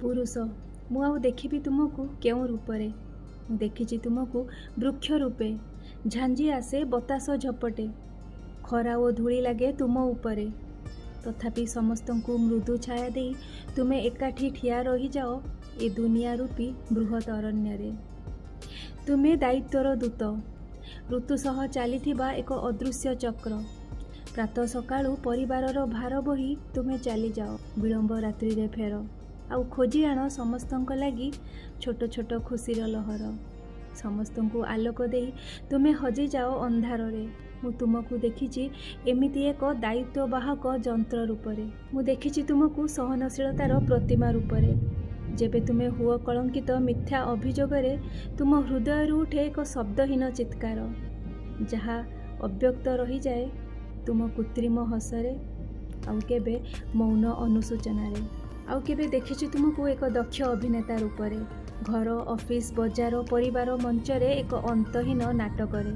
ପୁରୁଷ, ମୁଁ ଆଉ ଦେଖିବି ତୁମକୁ କେଉଁ ରୂପରେ? ମୁଁ ଦେଖିଛି ତୁମକୁ ବୃକ୍ଷ ରୂପେ। ଝାଞ୍ଜି ଆସେ, ବତାସ ଝପଟେ, ଖରା ଓ ଧୂଳି ଲାଗେ ତୁମ ଉପରେ। ତଥାପି ସମସ୍ତଙ୍କୁ ମୃଦୁ ଛାୟା ଦେଇ ତୁମେ ଏକାଠି ଠିଆ ରହିଯାଅ ଏ ଦୁନିଆ ରୂପୀ ବୃହତ ଅରଣ୍ୟରେ। ତୁମେ ଦାୟିତ୍ୱର ଦୂତ, ଋତୁ ସହ ଚାଲିଥିବା ଏକ ଅଦୃଶ୍ୟ ଚକ୍ର। ପ୍ରାତଃ ସକାଳୁ ପରିବାରର ଭାର ବୋହି ତୁମେ ଚାଲିଯାଅ, ବିଳମ୍ବ ରାତ୍ରିରେ ଫେର ଆଉ ଖୋଜି ଆଣ ସମସ୍ତଙ୍କ ଲାଗି ଛୋଟ ଛୋଟ ଖୁସିର ଲହର। ସମସ୍ତଙ୍କୁ ଆଲୋକ ଦେଇ ତୁମେ ହଜିଯାଅ ଅନ୍ଧାରରେ। ମୁଁ ତୁମକୁ ଦେଖିଛି ଏମିତି ଏକ ଦାୟିତ୍ୱବାହକ ଯନ୍ତ୍ର ରୂପରେ। ମୁଁ ଦେଖିଛି ତୁମକୁ ସହନଶୀଳତାର ପ୍ରତିମା ରୂପରେ। ଯେବେ ତୁମେ ହୁଅ କଳଙ୍କିତ ମିଥ୍ୟା ଅଭିଯୋଗରେ, ତୁମ ହୃଦୟରୁ ଉଠେ ଏକ ଶବ୍ଦହୀନ ଚିତ୍କାର, ଯାହା ଅବ୍ୟକ୍ତ ରହିଯାଏ ତୁମ କୃତ୍ରିମ ହସରେ ଆଉ କେବେ ମୌନ ଅନୁଶୋଚନାରେ। ଆଉ କେବେ ଦେଖିଛି ତୁମକୁ ଏକ ଦକ୍ଷ ଅଭିନେତା ରୂପରେ, ଘର, ଅଫିସ, ବଜାର, ପରିବାର ମଞ୍ଚରେ ଏକ ଅନ୍ତହୀନ ନାଟକରେ।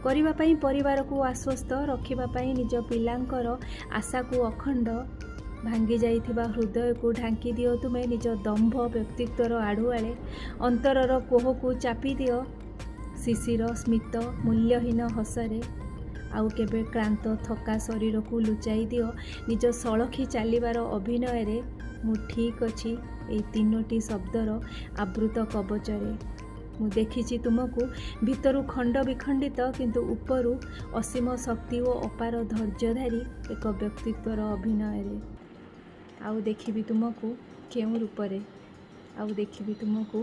କରିବା ପାଇଁ ପରିବାରକୁ ଆଶ୍ୱସ୍ତ ରଖିବା ପାଇଁ, ନିଜ ପିଲାଙ୍କର ଆଶାକୁ ଅଖଣ୍ଡ, ଭାଙ୍ଗି ଯାଇଥିବା ହୃଦୟକୁ ଢାଙ୍କି ଦିଅ ତୁମେ ନିଜ ଦମ୍ଭ ବ୍ୟକ୍ତିତ୍ୱର ଆଢ଼ୁଆଳେ। ଅନ୍ତରର କୋହକୁ ଚାପି ଦିଅ ଶିଶିର ସ୍ମିତ ମୂଲ୍ୟହୀନ ହସରେ। ଆଉ କେବେ କ୍ଳାନ୍ତ ଥକା ଶରୀରକୁ ଲୁଚାଇ ଦିଅ ନିଜ ସଳଖି ଚାଲିବାର ଅଭିନୟରେ, ମୁଁ ଠିକ୍ ଅଛି ଏଇ ତିନୋଟି ଶବ୍ଦର ଆବୃତ କବଚରେ। ମୁଁ ଦେଖିଛି ତୁମକୁ ଭିତରୁ ଖଣ୍ଡ ବିଖଣ୍ଡିତ, କିନ୍ତୁ ଉପରୁ ଅସୀମ ଶକ୍ତି ଓ ଅପାର ଧୈର୍ଯ୍ୟଧାରୀ ଏକ ବ୍ୟକ୍ତିତ୍ୱର ଅଭିନୟରେ। ଆଉ ଦେଖିବି ତୁମକୁ କେଉଁ ରୂପରେ? ଆଉ ଦେଖିବି ତୁମକୁ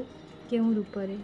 କେଉଁ ରୂପରେ?